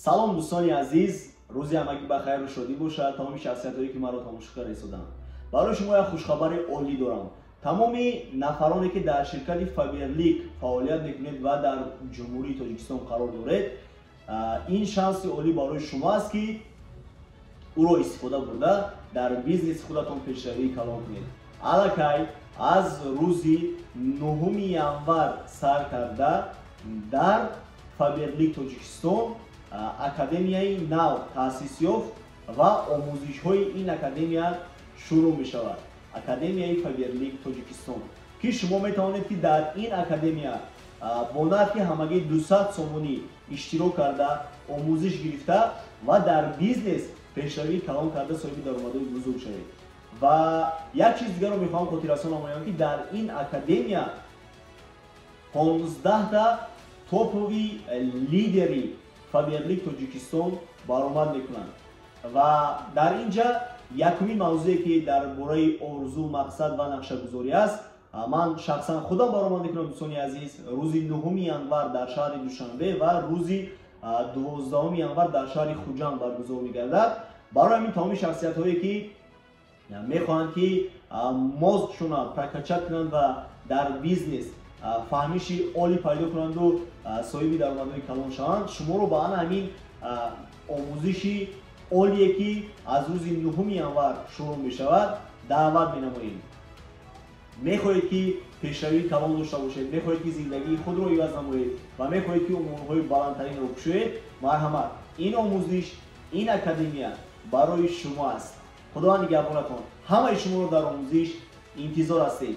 Салом, дӯстони азиз, рӯзи ҳамагӣ ба хайру шодӣ бошад. Тамоми шахсиятҳое, ки маро тамошо карда истоданд, барои шумо як хушхабари олӣ дорам. Тамоми нафароне, ки дар ширкати Фаберлик фаъолият мекунед ва дар Ҷумҳурии Тоҷикистон қарор доред, ин шанси олӣ барои шумо аст, ки ӯро истифода бурда, дар бизнеси худатон пешравии калон кунед. Аллакай аз рӯзи 9 январ сар карда дар Фаберлик Тоҷикистон академияи нав таъсис ёфт ва омӯзишҳои ин академия шурӯъ мешавад. Академияи Фаберлик Тоҷикистон, ки шумо метавонед, ки дар ин академия бо нархи ҳамагӣ 200 сомонӣ иштирок карда, омӯзиш гирифта ва дар бизнес пешравии калон карда, соҳиби даромадҳои бузург шавед. Ва як чиз дигарро мехоҳам хотиррасон намоям, ки дар ин академия 15та топовый лидери Фаберлик Тоҷикистон баромад мекунанд. Ва дар ин ҷа якумин мавзӯе, ки дар бораи орзу, мақсад ва нақшагузорӣ аст, ман шахсан худам баромад мекунам, дӯстони азиз, рӯзи 9 январ дар шаҳри Душанбе ва рӯзи 12 январ дар шаҳри Хуҷанд баргузор мегардад. Барои ҳамин тамоми шахсиятҳое, ки мехоҳанд, ки мозгшона прокачать кунанд ва дар бизнес фаҳмиши олӣ пайдо кунанду соҳиби даромадҳои калон шаванд, шуморо ба ана ҳамин омӯзиши олие, ки аз рӯзи 9 январ шурӯъ мешавад, даъват менамоем. Мехоҳед, ки пешравии калон дошта бошед, мехоҳед, ки зиндагии худро иваз намоед ва мехоҳед, ки унвонҳои баландтаринро кушоед, марҳамат, ин омӯзиш, ин академия барои шумо аст. Худованд нигаҳбонатон. Ҳамаи шуморо дар омӯзиш интизор ҳастем.